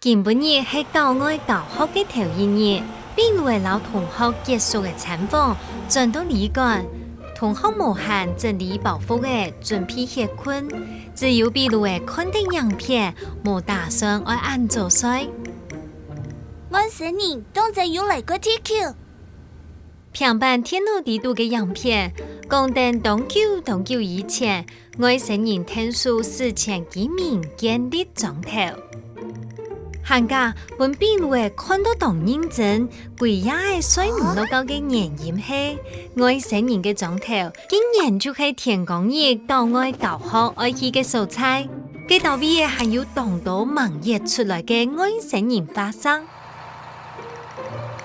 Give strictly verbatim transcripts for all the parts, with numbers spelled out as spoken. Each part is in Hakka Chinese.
今晡日係校外教學个頭一日，比如仔摎同學結束个餐房，轉到旅館。同學無閒整理包袱仔，準備歇睏，只有比如仔看等影片，無打算愛恁早睡。外星人當真有來過地球。平板電腦裡肚个影片，講等當久當久以前， 外星人𢯭手史前居民建立庄頭。還過分比如仔看到當認真，歸夜仔睡毋落覺个原因係，外星人个庄頭竟然就係天光日校外教學愛去个所在。該兜位仔還有當多吂挖出來个外星人化石。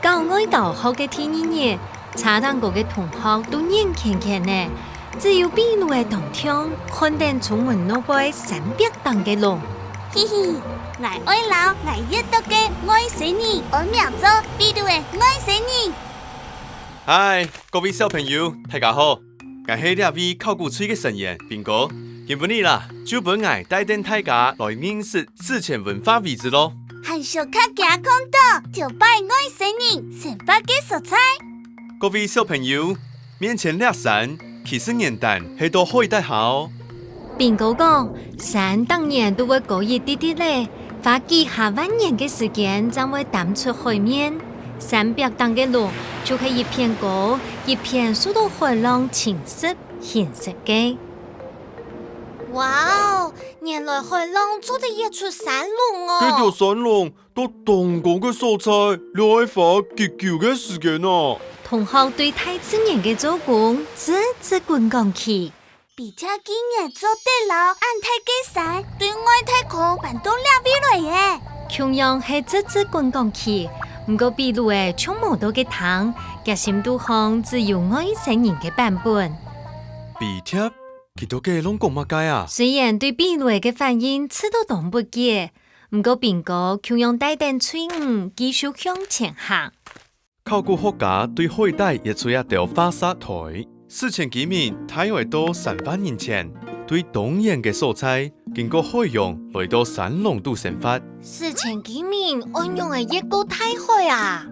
校外教學个第二日，車頂高个同學都眼圈圈仔，只有比如仔當暢，看等出門外背山壁頂个龍。嘿嘿，𠊎愛摎𠊎挖著个外星人安名做比如仔外星人。嗨，各位小朋友，大家好！ 𠊎係這位考古隊个成員Bingo。今晡日啦，就分𠊎帶等大家來認識史前文化遺址囉。還想較加看到頭擺外星人生活个所在。各位小朋友，面前這山，其實原旦係到海底下哦。Bingo講，山當然都會高一滴滴仔，花幾下萬年个時間正會擔出海面。 山壁頂个龍就係一片高，一片受到海浪侵蝕形成个。哇哦，原來海浪做得挖出山龍哦！該條山龍到當高个所在，這愛花幾久个時間啊？同學對大自然个做工直直滾講起。 比特竟然做得摎恁大个山對外太空搬到這位來仔。共樣係直直滾講起，毋過比如仔像無在該聽，厥心肚項只有外星人个版本。比特，佢到該攏講麼个啊？雖然對比如仔个反應試著當不解，毋過Bingo共樣帶等隊伍繼續向前行。 考古學家對海底挖出一兜化石堆，史前居民大約到三萬年前，對當遠个所在，經過海洋來到山龍肚生活。史前居民仰仔越過大海啊？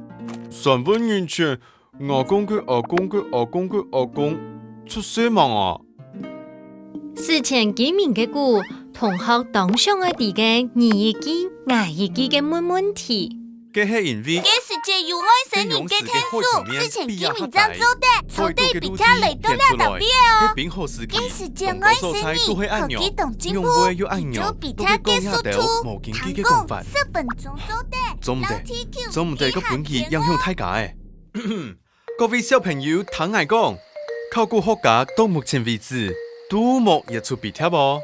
三萬年前，阿公个阿公个阿公个阿公出世吂啊？ 史前居民个古，同學當想愛知个你一句𠊎一句个問問題。該係因為該時節有外星人个𢯭手，史前居民正做得坐等比特來到這兜位哦。該時節外星人科技當進步，佢就比特个速度，聽講十分鐘做得，摎地球飛行圈哦。 各位小朋友聽𠊎講，考古學家到目前為止，都無挖出比特哦。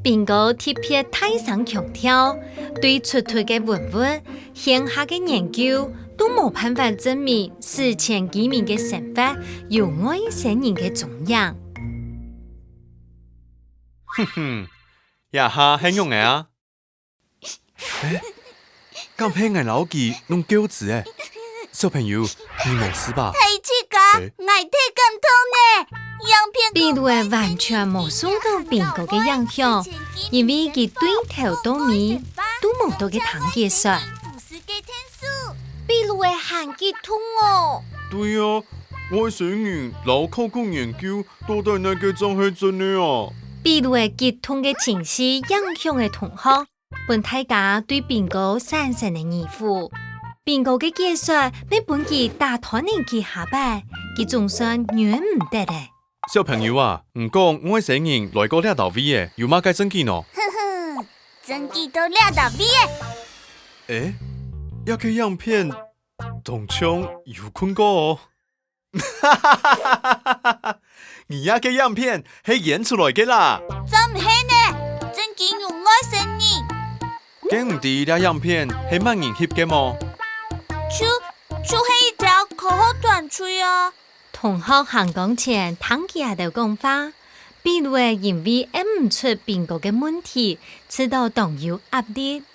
Bingo特別大聲強調，對出土个文物，現下个研究都無辦法證明史前居民个生活有外星人个蹤影。哼哼，這下係仰仔啊？ 欸，敢係𠊎摎佢弄噭眵仔？小朋友，你無事吧？大自家，欸。𠊎忒感動了，影片比如仔完全無受到Bingo个影響，因為佢對頭到尾都無在該聽解說。比如仔還激動哦。對啊，外星人摎考古研究到底哪個正係真个啊？比如仔激動个情緒影響个同學， 分大家對Bingo產生了疑惑。Bingo个解說乜分佢打斷了幾下擺，佢總算忍毋得了。小朋友啊，你講外星人來過這兜位仔，有麼个證據呢？哼哼，證據到這兜位仔。欸，這個影片當像有睏過哦。 你這個影片係演出來个啦！正毋係呢，正經有外星人。該你知這影片係麼人翕个無？就，就係一條科學團隊啊。同學行講前聽佢兜講話，比如仔因為問毋出Bingo个問題，試著當有壓力。 麼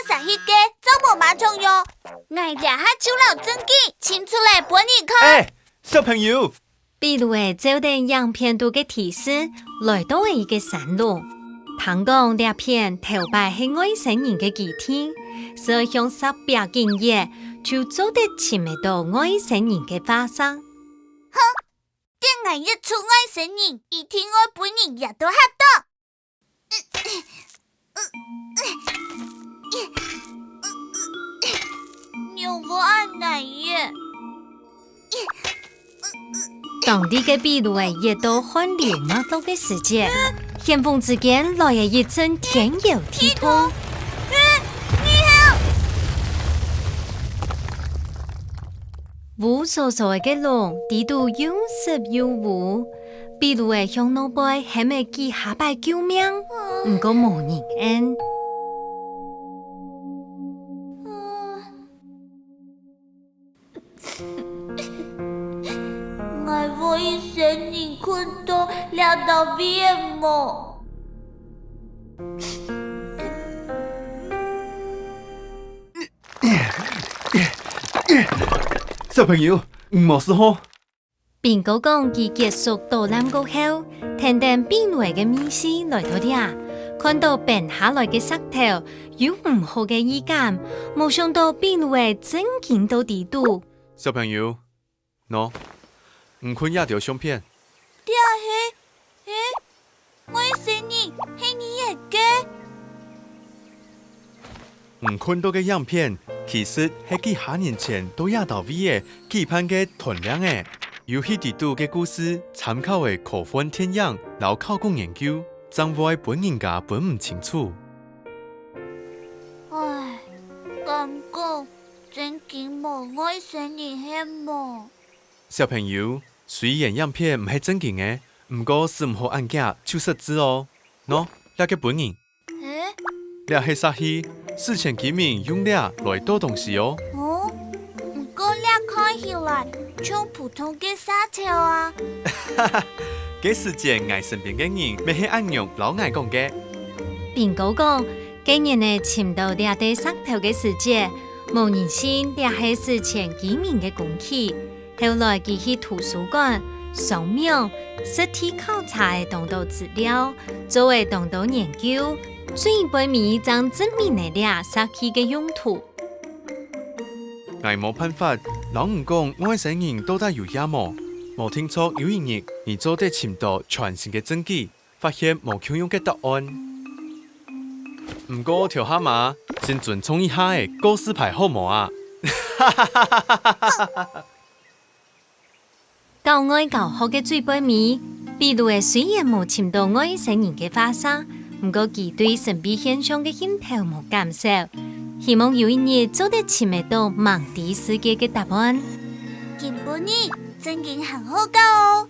儕翕个，做無麼重要。𠊎這下就摎證據尋出來分你看。欸，小朋友！比如仔照等影片肚个提示，來到了一個山洞。聽講這片頭擺係外星人个基地，所以向上爬緊越，就做得尋得到外星人个化石。哼，等𠊎一出外星人，一定會分人壓到嚇到。 仰會恁難耶？當地个壁爐仔熱到汗流脈落个時節，寒風之間來了一陣天搖地動。烏疏疏个角落，底肚又溼又烏，壁爐仔向外背喊了幾下擺救命，毋過無人應。 𠊎會一生人睏到這兜位仔無？小朋友，你無事吼？ Bingo講佢結束導覽過後，跈等壁爐仔个尾簌來到這，看到拚下來个石頭，有毋好个預感，無想到壁爐仔正經到底肚。小朋友，喏，你看這兜相片。這係，係？ 外星人，係你影个？你看到个影片，其實係幾下年前到這兜位仔舉辦个團練仔。遊戲底肚个故事參考了科幻電影摎考古研究，正會分人家分毋清楚。唉，感覺正經無外星人係無？小朋友，雖然影片毋係正經个，毋過使毋好恁遽就識字哦。 喏，這个分你。欸？這係石器，史前居民用這來剁東西哦。哦，毋過這看起來像普通个石頭啊。該時節，𠊎身邊个人乜係恁樣摎𠊎講个。Bingo講，該年仔尋到這垤石頭个時節，無人信這係史前居民个工具。 後來佢去圖書館、商廟、實地考察了當多資料，做了當多研究，最尾正證明了這石器个用途。𠊎無辦法摎你講外星人到底有影無，無定著有一日你做得尋到全新个證據， 發現無共樣个答案。毋過頭下嘛，先尊重一下仔告示牌好無啊？校外教學个最背尾，壁爐仔雖然無尋到外星人个化石，毋過佢對神祕現象个興頭無減少。希望有一日做得尋得到吂知世界个答案。今晡日正經還好搞哦！